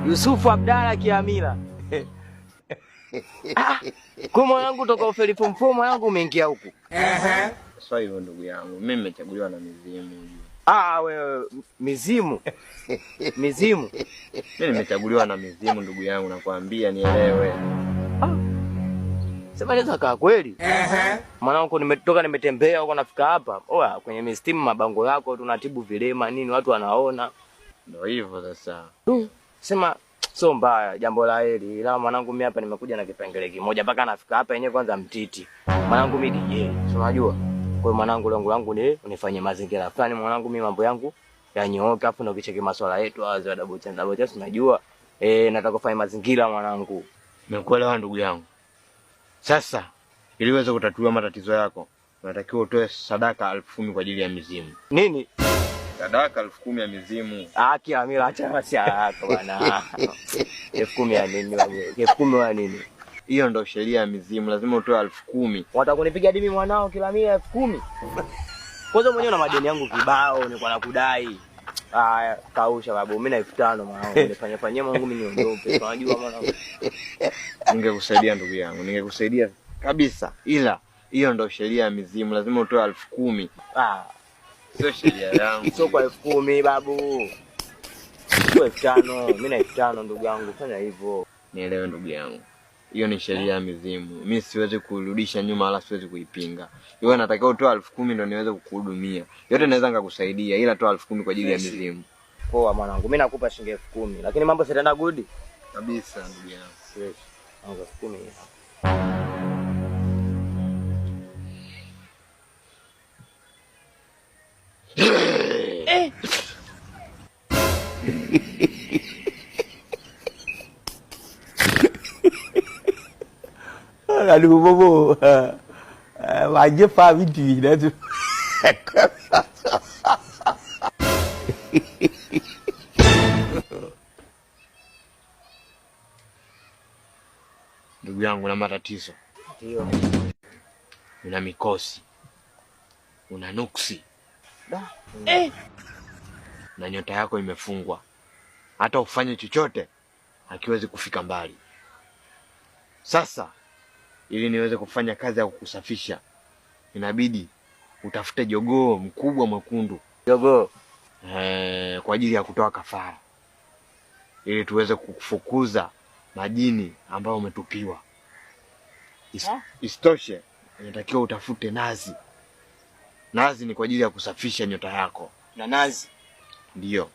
Yusufu Abdalla Kiamila. Ah, kwa mwanangu toka ufeli form 4 mwanangu umeingia huku. Sio hivyo ndugu yangu, mimi nimechaguliwa na mizimu ujue. Ah, wewe mizimu. Mizimu. Mimi nimechaguliwa na mizimu ndugu yangu, nakwambia nielewe. Sema inaweza kaa kweli. Mwanangu nimetoka nimetembea huko nafika hapa. Oya, kwenye mistimu mabango yako tunatibu vilema nini watu wanaona. Ndio hivyo sasa. Sema sio mbaya, jambo la heri. Ila mwanangu mimi hapa nimekuja na kipengele kimoja mpaka nafika hapa yenyewe kwanza mtiti. Mwanangu mimi DJ, si unajua? Kwa hiyo mwanangu lengo langu ni unifanyie mazingira fulani mwanangu mimi mambo yangu yanyooke, afu na ukicheki masuala yetu wazi wa double chance, double chance unajua. Nataka kufanya mazingira mwanangu. Nimekuelewa ndugu yangu. Sasa ili uweze kutatua matatizo yako, unatakiwa utoe sadaka 10,000 kwa ajili ya mizimu. Nini? Sadaka 10,000 ya mizimu. Ah, Kiamila acha masiara yako bwana. 10,000 ya nini wewe? 10,000 ya nini? Hiyo ndio sheria ya mizimu, lazima utoe 10,000. Wataka kunipiga dimi mwanao Kiamila 10,000? Kwanza mwenyewe na madeni yangu kibao nilikuwa nakudai. Haya, kausha babu, mimi na 5,000 mwanangu. Nifanye fanyie mwanangu mimi niondoke. Unajua mwanangu. Ningekusaidia ndugu yangu, ningekusaidia kabisa, ila hiyo ndio sheria ya mizimu, lazima utoe 10,000. Ah, Sio sheria yangu. sio kwa 10,000 babu. Sio 5,000, mimi na 5,000 ndugu yangu, fanya hivyo. Nielewe ndugu yangu, hiyo ni sheria ya mizimu, mi siwezi kurudisha nyuma wala siwezi kuipinga. Wewe natakiwa utoe 10,000 ndio niweze kukuhudumia. Yote naweza nikakusaidia, ila toa 10,000 kwa ajili ya mizimu. Poa mwanangu, mimi nakupa shilingi 10,000, lakini mambo sitaenda good. Kabisa ndugu yangu. Fresh. Mwanangu 10,000. Adubobo, wagye fa bi di na tu. Ndugu yangu, una matatizo, Ndio. una mikosi, una nuksi Da. na nyota yako imefungwa. Hata ufanye chochote hakiwezi kufika mbali. Sasa ili niweze kufanya kazi ya kukusafisha, inabidi utafute jogoo mkubwa mwekundu Jogoo. kwa ajili ya kutoa kafara, ili tuweze kukufukuza majini ambayo umetupiwa. Isitoshe, inatakiwa utafute nazi. Nazi ni kwa ajili ya kusafisha nyota yako. Na nazi. Ndiyo.